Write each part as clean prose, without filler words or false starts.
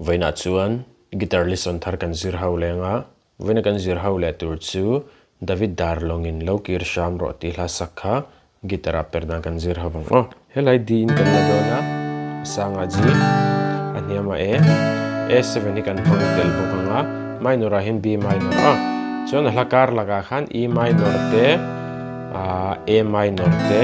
Vawiinah chuan guitar lesson thar kan zir ho leng a, vawiina kan zir ho leh tur chu David Darlawngin lo kir hram rawh tih hla sak kha guitar ah per dan kan zir ho vang aw. Helai D in kan la dawn a, a sangah G, a hniamah A, A7 hi kan hmang tel bawk ang a, minor ah hian B minor aw. Chuan a hla kar lakah khan E minor te, A minor te,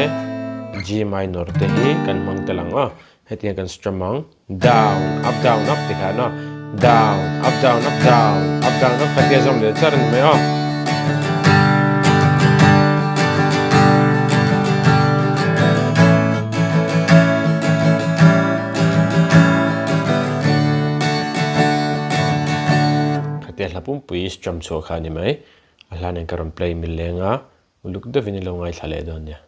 G minor te hi kan hmang tel ang aw. Hetiang kan strum ang, down, up down up ti khan aw, down, up down up down, up down up kha tia zawm leh char a ni mai aw. Khatia hla pumpui strum chhuah kha a ni mai. A hla nen ka rawn play mileng a, uluk deuhin i lo ngaithla leh dawn nia.